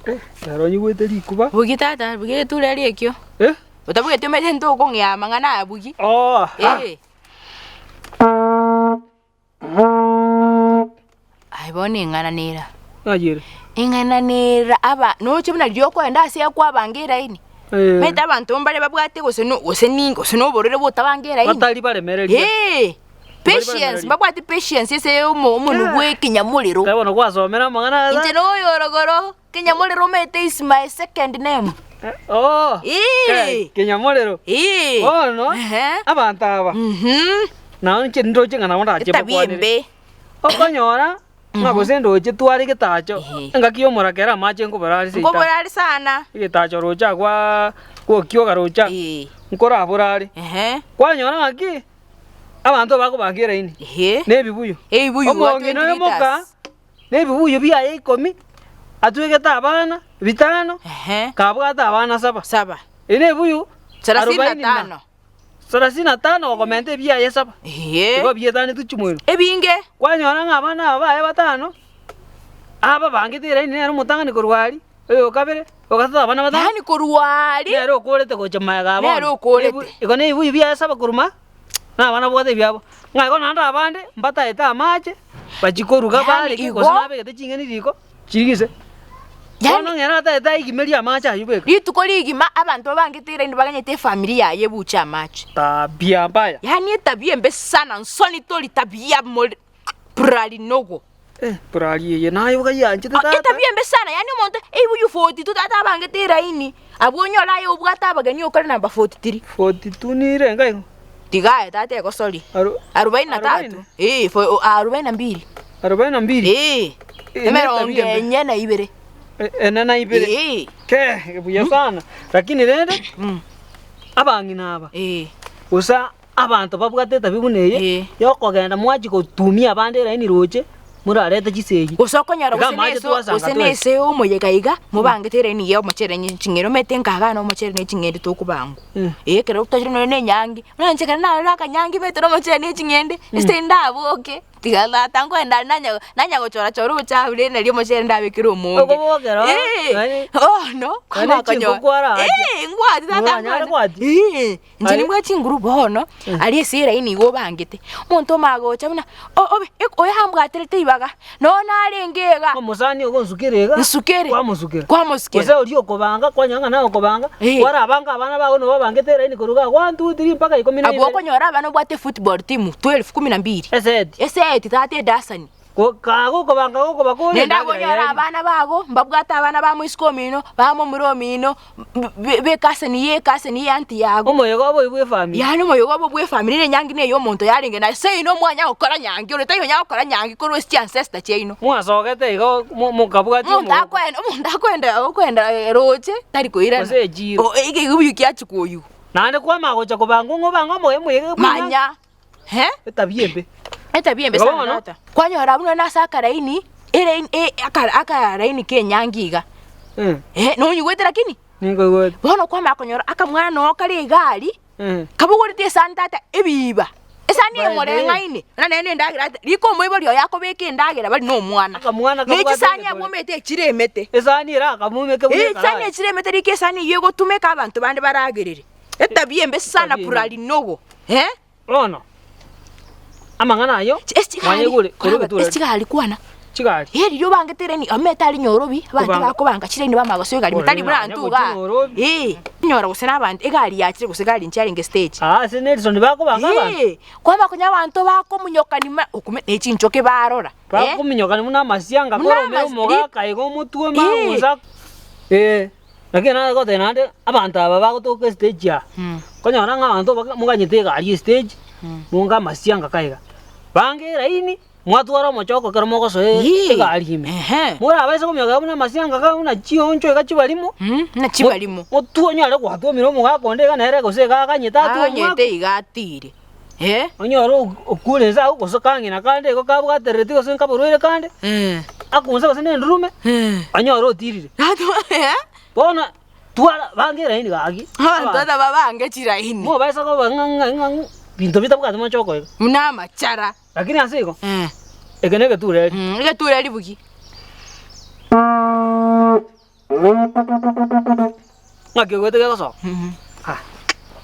Eh, rero onyigwete rikuba. Bugi tata, bugia egetureri ekio. Eh? Otabugeti omanyete ntokong'ea amang'ana aya bugi. Oh, ah. Eh. Aye bono eng'ana nera. Ng'ai ere? Eng'ana nera aba noche buna riria okoenda ase akwabanga eraini. Eh. Omanyete abanto mbare babwate gose no gose ni gose na oborwaire botabanga eraini. Batari baremereria. Eeh, patience, mbabwate patience ase omo omonwe bwa ekenyamorero. Kae bono gwasomera amang'ana aya. Inche noyo orogoro, kenyamorero omanyete is my second name. Oh, Eeh. kenyamorero. Eeh. Bono, Ehe. abanto aba, Mhm. nao inche ndoche ng'a nabo ndache Etabia mbakwanere. embe. Okonyora, ng'a gose ndoche tware getacho, Ehe. engaki ya omorakera amache nkobora are seita. Nkobora are sana. Egetacho roche agwaa gokioga roche aa, Eeh. nkorabora are. Ehe. Kwanyora ng'aki, abanto bakobanga eraini, Ehe. na ebibuyu. Ebibuyu Omong'ina oyo 20 moka, litres. na ebibuyu biaye ikomi, atwegete abana bitano, Ehe. kabwate abana saba. Saba. Eri na ebibuyu Sarasini na arobaini na tano. sarasini na tano gokomenta ebiaye saba. Ehe. Igo bietanetwe chimoino. Ebinge. Kwanyora ng'a abana aba baye batano, aba bangete eraini nere omotang'ani korwa aria, oyo okabere, ogatato abana batano. Yaani korwa aria. Nere okorete gocha magega bono. Nere okorete. Ebu- Igo na ebibuyu biaye saba korwa ma, na abana babwate ebiabo. Ng'a igo naende abande, mbataete amache, bachie koruga Yaani bareke, gose igo. nabegete ching'eni riko, chirigise. Yaani- Bono ng'ina ataete aigimerie amache aywo beka. Rituko rigima abanto babangete eraini baganyete efamiri yaye ebuche amache. Tabia mbaya. Yaani etabia embe sana nsoni tori tabia more prarinogo. Eh, purari eye naye ogayianchete Ah, tata. Etabia embe sana yaani omonto eibuyu 42 tata abangete eraini abwo onyore aye obwate abageni okore number 43. 42 nire enga igo? Tiga aye tata egosori. Aru- Arobaini na arobaini? tatu. Eh, fo- arobaini na mbili. Arobaini na mbili? Eh. Eh, Emerongo netabia embe. enye na ibere. E- ene na ibere. Eh. Ke, buya sana. Lakini rende, Mm. abang'ina aba, Eh. gose abanto babwate etabi buna eye, Eh. yokogenda mwachia gotumia abande eraini roche, morarete chisegi. Gose okonyora Iga gose amache neso twasanga gose twensi. nese omoyega iga, mobangete eraini ya omochere nye ching'eni omanyete nkaga na omochere ne ching'ende tokobangwa. Mm. Eh, ekero tochire nonye na enyangi, buna inche ekero narure akanyangi omanyete na omochere ne ching'ende, ase ndaboke, tiga tata nkoenda aria nanya nanya gochora chora obochafu rende nario omochere ndabekere omonge. Okobokera, Eh, yaani- bono, Yaani kwamanya chinko konyora kwaraachia. eh, ngwati tata Oranyare nkoenda gwatia. eh. Inche Aye. nimbwate chinguru bono, aria ase eraini igo obangete, omonto omanye gocha buna o- obe ek oyo ambwaterete ribaga, nonya narenge iga, Omosani ogo nsukere iga, Nsukere. kwamosukera. Kwamosukera. Gose oria okobanga, kwanyora ng'a naye okobanga, Eh. kwarabanga abana bago nabo babangete eraini korwa igaa one, two, three mpaka ikomi na abwo ibere. okonyora abana obwate efootball team 12 kumi na mbili, Eseti. eseti tata edasani. Ko- kaa gokobanga gokobakora Naende abwo endagera onyore yaye. abana bago, mbabwate abana ba moisiko omino, ba momura omino, be- bekaseni ye ekaseni ye aunty yago. Omoyega obo oyo bwa efamiri. Yaani omoyega obo bwa efamiri na enyangi na eyomonto yarenge na seino mwanya gokora nyangi, ore taiyo onya gokora nyangi korwa ase chiancestor chiaino. Mwasogete igo mo- mokabwatia Omonto omogoko. akoenda omonto akoenda okoenda roche, tari koirana. Gose echiro. O- egebuyu kiachia koyigwa. Naende kwamanya gocha kobanga ng'o obange omoyo omoyega bwa enyangi. Manya. He? Etabia embe. Etabia embe Igo sana bono- tata. Kwanyora buna nase akaraini, eraini e- aka- akaraini ka enyangi iga. Eh, Eh, nonyigwete lakini? ninkoigwete. Bono kwamanya konyora akamwana noo kare egari, Eh. kabogoreti esani tata ebiiba. Esani By the way. emoreng'aine, buna nere na endagera ate, rika omoibori oye akobeka endagera bari na omwana. Akamwana Na kabwate echisani egetore. abwo omanyete echiremete. Esani ere akamumeke buna Eh, chisani ekaraya. echiremete rika esani eywo egotumeka abanto bande baragerere. Etabia embe sana Etabia embe. purarinogo, eh. Bono, amang'ana ayio Chi- ase chigari, mwanyegure korwa korwa egetureri. ase chigari kwana. Chigari. Eh, riria obangete eraini, omanyete aria Nyorobi, abanto Kobanga. bakobanga chiraini bamanya gosoa egari, Ore tari buna nanya intwe igaa. gochia Nairobi. Eh, onyora gose na abanto, egari yachire gose egari nchiarenge stage. Aa ase Nelson bakobanga abanto. Eh, kwamanya konya abanto bakomunyokani ma okume ne chinchoki barora, eh. Bakominyokani buna amasianga Buna koromire amasi- omogaka iga omotwe Eh. magusa. Eh. Naki nare goteba naende, abanto aba bagotoka estage aa, okonyora ng'a abanto baka moganyete egari estage, monga amasianga ka iga, bange eraini, mwatwara omochoko ekero mogosoa Yee. egari ime. Ehe. Morabaise kominyoka buna amasianga ka buna chioncho iga chibarimo, Buna chibarimo. motwe onyare gwatwomire omogaka onde iga nere gose iga aganyete atwe omwaka. Aganyete iga atire. Eh. Onyore okure inse agwo gose kang'ina kande igo kabwaterereti gose nkaborwaire kande, akunse gose na endurume, onyore otirire. Bono twara banga eraini gaki, Abanto ata babange chiraini. mobaisa koba ng'a ng'a ng'a ng'a binto bitabwati mochoko iga. Buna amachara. Lakini ase igo, eke na egetureri. Egetureri bugia. Ng'aki oigwete gegosoka? Ah.